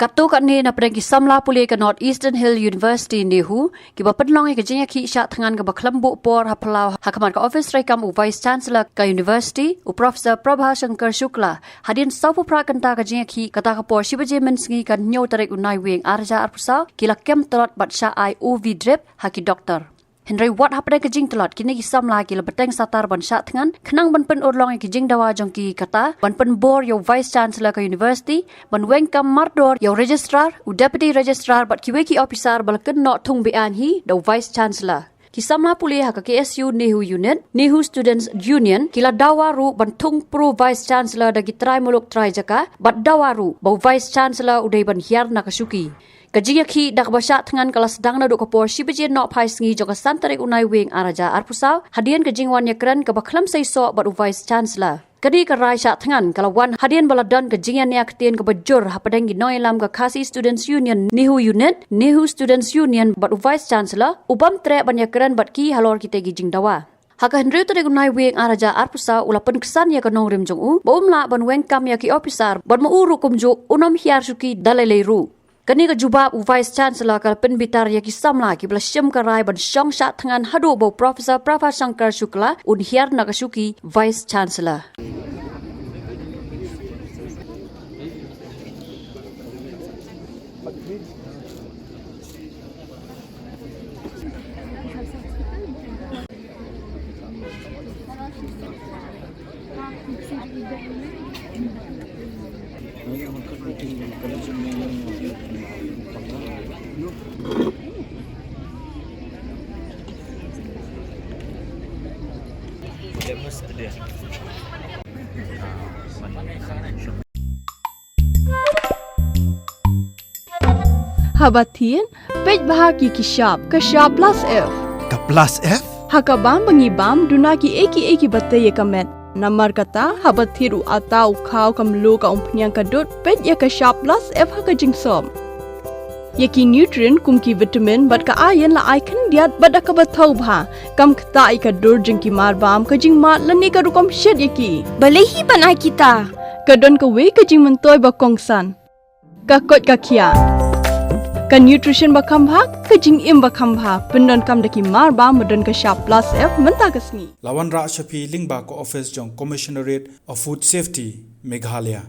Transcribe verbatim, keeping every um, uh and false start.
Katto katne na pdeng ki samla pule ka North Eastern Hill University NEHU, kiba pynlong ïa ka jingïakhih shah thngan kaba khlem buh por ha phyllaw ha khmat ka office treikam u Vice Chancellor ka University, u Professor Prabha Shankar Shukla, hadien sawphew phra kynta ka jingïakhih, kata ka por shi baje mynsngi ka hynñiew tarik u Naiwieng ar hajar arphew saw, ki la kem tlot bad shah ai U V drip ha ki doktor. Hynrei wat hapdeng ka jingtlot, kine ki samla ki la bteng satar ban shah thngan, khnang ban pynurlong ïa ki jingdawa jong ki, kata ban pynbor ïa u Vice Chancellor ka University, ban weng kam mardor ïa u Registrar, u Deputy Registrar bad kiwei ki officer ba la kynnoh thung beaiñ hi da u Vice Chancellor. Ki samla pule ha ka K S U NEHU Unit, NEHU Students Union, ki la dawa ruh ban thung pro Vice Chancellor da ki trai muluk trai jaka, bad dawa ruh ba u Vice Chancellor u dei ban hiar na ka shuki. Ka jingïakhih da kaba shah thngan ka la sdang naduh ka por shi baje nohphai sngi jong ka san tarik u Naiwieng ar hajar arphew saw, hadien ka jingwan ïakren kaba khlem seisoh bad u Vice Chancellor. Kane ka rai shah thngan ka la wan hadien ba la don ka jingïania ktien kaba jur hapdeng ki nongïalam ka Khasi Students Union NEHU Unit, NEHU Students Union bad u Vice Chancellor, u bym treh ban ïakren bad ki halor kitei ki jingdawa. Ha ka hynriew tarik u Naiwieng ar hajar arphew saw u la pynksan ïa ka nongrim jong u, ba um lah ban weng kam ïa ki officer, bad ma u ruh kumjuh un ym hiar shuki da lei lei ruh. Kane ka jubab u Vice Chancellor ka la pynbitar ïa ki samla kiba la shim ka rai ban shong shah thngan haduh ba u Professor Prabha Shankar Shukla un hiar na ka shuki Vice Chancellor. Haba thied, peit bha ïa ki shap, ka shap plus F. Ka plus F? Ha ka bam ba ngi bam, duna kiei kiei kiba tei ïa ka met. Namar kata, haba thied u atta, u khaw, ka mluh, ka umphniang, ka dud, peit ïa ka shap plus F ha ka jingsop. Ïa ki nutrient kum ki vitamin bad ka iron la ai khyndiat bad da kaba thaw bha. Kam ktah ïa ka dur jong ki marbam, ka jingmad lane ka rukom shet ïa ki. Balei hi ban ai kita? Ka don kawei ka jingmyntoi ba kongsan. Ka koit ka khiah. Ka nutrition ba kham bha, ka jingim ba kham bha. Pyndonkam da ki marbam ba don ka shap plus F mynta ka sngi. La wanrah sha phi lyngba ka office jong Commissionerate of Food Safety, Meghalaya.